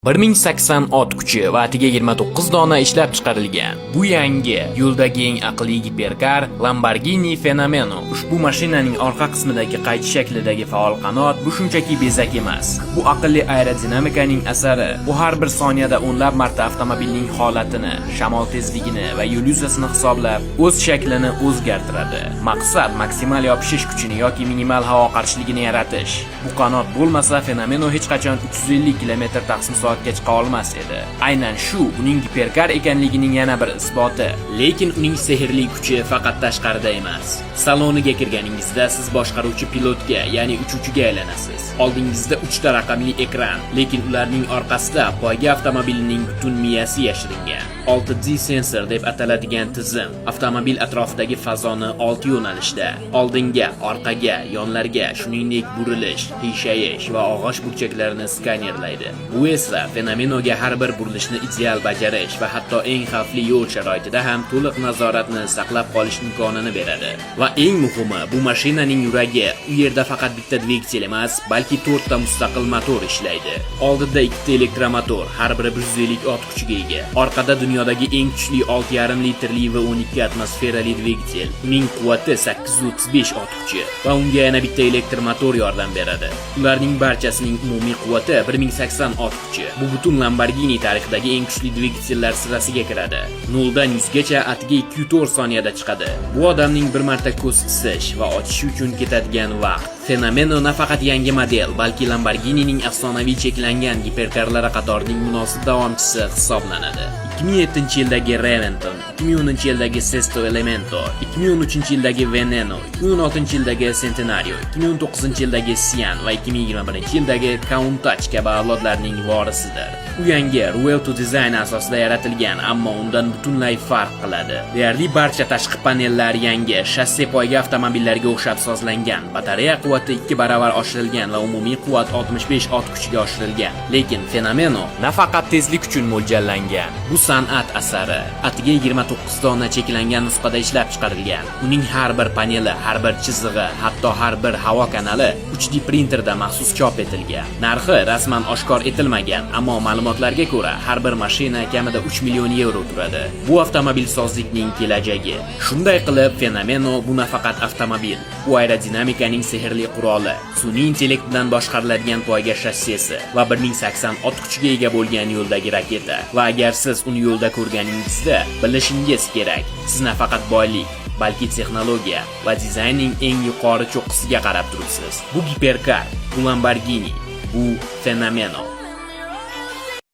1080 ot kuchi va atiga 29 dona ishlab chiqarilgan. Bu yangi, yo'ldagi eng aqlli giperkar Lamborghini Fenomeno. Ushbu mashinaning orqa qismidagi qaychi shaklidagi faol qanot bu shunchaki bezak emas. Bu aqlli aerodinamikaning asari. Bu har bir soniyada o'nlab marta avtomobilning holatini, shamol tezligini va yo'l yuzasini hisoblab, o'z shaklini o'zgartiradi. Maqsad maksimal yopishish kuchini yoki minimal havo qarshiligini yaratish. Bu qanot bo'lmasa, Fenomeno hech qachon 350 km taqsim soatga chiqa olmas edi. Aynan shu uning giperkar ekanligining yana bir isboti. Lekin uning sehrli kuchi faqat tashqarida emas. Saloniga kirganingizda siz boshqaruvchi pilotga, ya'ni uchuvchiga aylanasiz. Oldingizda uchta raqamli ekran, lekin ularning orqasida poyga avtomobilining butun miyasi yashiringan. 6D sensor deb ataladigan tizim avtomobil atrofidagi fazoni 6 yo'nalishda: oldinga, orqaga, yonlarga, shuningdek burilish, qiyshayish va og'och burchaklarini skanerlaydi. Bu esa Fenomenoga har bir burilishni ideal bajarish va hatto eng xavfli yo'l sharoitida ham to'liq nazoratni saqlab qolish imkonini beradi. Va eng muhimi, bu mashinaning yuragi. U yerda faqat bitta dvigatel emas, balki to'rtta mustaqil motor ishlaydi. Oldinda ikkita elektromotor, har biri 150 ot kuchiga ega. Orqada dunyodagi eng kuchli 6,5 litrli V12 atmosferali dvigatel. Uning quvvati 835 ot kuchi va unga yana bitta elektr motor yordam beradi. Ularning barchasining umumiy quvvati 1080 ot kuchi. Bu butun Lamborghini tarixidagi eng kuchli dvigatellar sirasiga kiradi. 0 dan 100 gacha atiga 2,4 soniyada chiqadi. Bu odamning bir marta ko'z qisish va ochishi uchun ketadigan vaqt. Fenomeno nafaqat yangi model, balki Lamborghinining afsonaviy cheklangan giperkarlari qatorining munosib davomchisi hisoblanadi. 2007-yildagi Reventon, 2010-yildagi Sesto Elemento, 2013-yildagi Veneno, 2016-yildagi Centenario, 2019-yildagi Sian va 2021-yildagi Countach kabi avlodlarning vorisidir. U yangi Revuelto dizayni asosida yaratilgan, ammo undan butunlay farq qiladi. Deyarli barcha tashqi panellar yangi, shassi poyga avtomobillariga o'xshab sozlangan, batareya quvvati 2 baravar oshirilgan va umumiy quvvat 65 ot kuchiga oshirilgan. Lekin Fenomeno nafaqat tezlik uchun mo'ljallangan. Bu san'at asari. Atiga 29 dona cheklangan nusxada ishlab chiqarilgan. Uning har bir paneli, har bir chizig'i, hatto har bir havo kanali 3D printerda maxsus chop etilgan. Narxi rasman oshkor etilmagan, ammo ma'lumotlarga ko'ra, har bir mashina kamida 3 million yevro turadi. Bu avtomobilsozlikning kelajagi. Shunday qilib, Fenomeno bu nafaqat avtomobil, bu aerodinamikaning sehrli quroli, sun'iy intellekt bilan boshqariladigan poyga shassisi va 1080 ot kuchiga ega bo'lgan yo'ldagi raketa. Va agar siz uni yo'lda ko'rganingizda, bilishingiz kerak, siz nafaqat boylik, balki texnologiya va dizaynning eng yuqori cho'qqisiga qarab turibsiz. Bu giperkar, bu Lamborghini, bu Fenomeno.